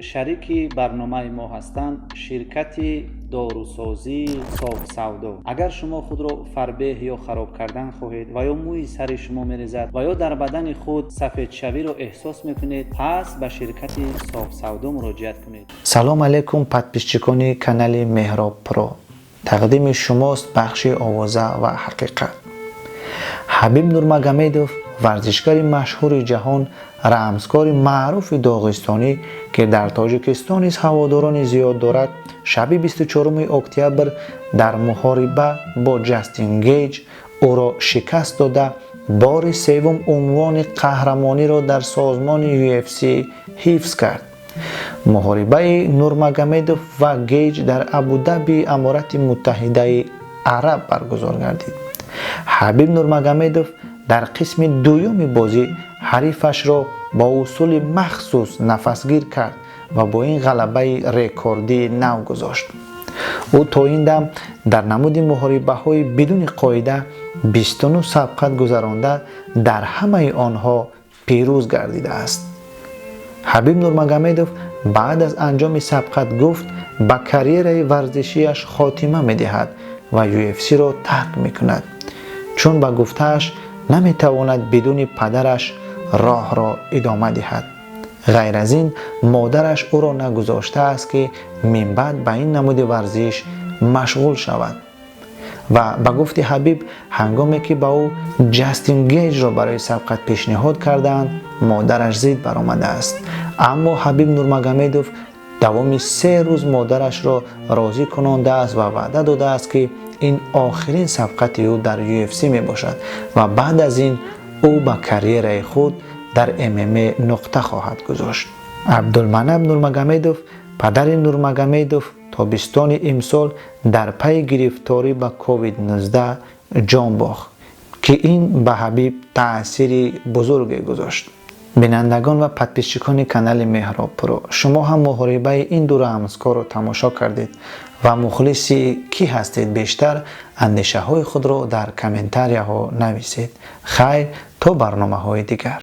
Шарики барномаи мо ҳастанд ширкати дорусозии Софсавдо. Агар шумо худро фарбеҳ ё хароб кардан хоҳед ва ё мӯи сари шумо мерезад ва ё дар бадани худ сафедшавиро эҳсос мекунед, пас ба ширкати Софсавдо муроҷиат кунед. Салом алейкум, подписчикони канали Меҳроб Про! Тақдими шумост бахши «Овоза ва ҳақиқат». Ҳабиб Нурмагомедов, варзишгари машҳури ҷаҳон, рамзкори маъруфи доғистонӣ, ки дар Тоҷикистон низ ҳаводорони зиёд дорад, шаби 24 октябр дар муҳориба бо Ҷастин Гейҷ ӯро шикаст дода, бори севум унвони қаҳрамониро дар созмони UFC ҳифз кард. Муҳорибаи Нурмагомедов ва Гейҷ дар Абудаби, Аморати Муттаҳидаи Араб, баргузор гардид. Ҳабиб Нурмагомедов дар қисми дуюми бозӣ ҳарифашро бо усули махсус нафасгир кард ва бо ин ғалабаи рекордии нав гузошт. Ӯ то ин дам дар намуди муҳорибаҳои бидуни қоида 29 сабқат гузаронда, дар ҳамаи онҳо пирӯз гардидааст. Ҳабиб Нурмагомедов баъд аз анҷоми сабқат гуфт, ба карьераи варзишиаш хотима медиҳад ва UFC-ро тарк мекунад, чун ба гуфтааш, наметавонад бидуни падараш роҳро идома диҳад. Ғайр аз ин, модараш ӯро нагузоштааст, ки минбаъд ба ин намуди варзиш машғул шавад. Ва ба гуфти Ҳабиб, ҳангоме ки ба ӯ Ҷастин Гейҷро барои сабқат пешниҳод кардаанд, модараш зид баромадааст. Аммо Ҳабиб Нурмагомедов давоми 3 рӯз модарашро розӣ кунондааст ва ваъда додааст, ки ин охирин сабқати ӯ дар UFC мебошад ва баъд аз ин ӯ ба карьераи худ дар ММА нуқта хоҳад гузошт. Абдулманаб Нурмагомедов, падари Нурмагомедов, тобистони имсол дар пайи гирифторӣ ба COVID-19 ҷон бохт, ки ин ба Ҳабиб таъсири бузурге гузошт. Бинандагон ва подписчикони канали Меҳроб Про, шумо ҳам муҳорибаи ин ду рамзкорро тамошо кардед ва мухлиси кӣ ҳастед бештар? Андешаҳои худро дар комментарияҳо нависед. Хайр, то барномаҳои дигар.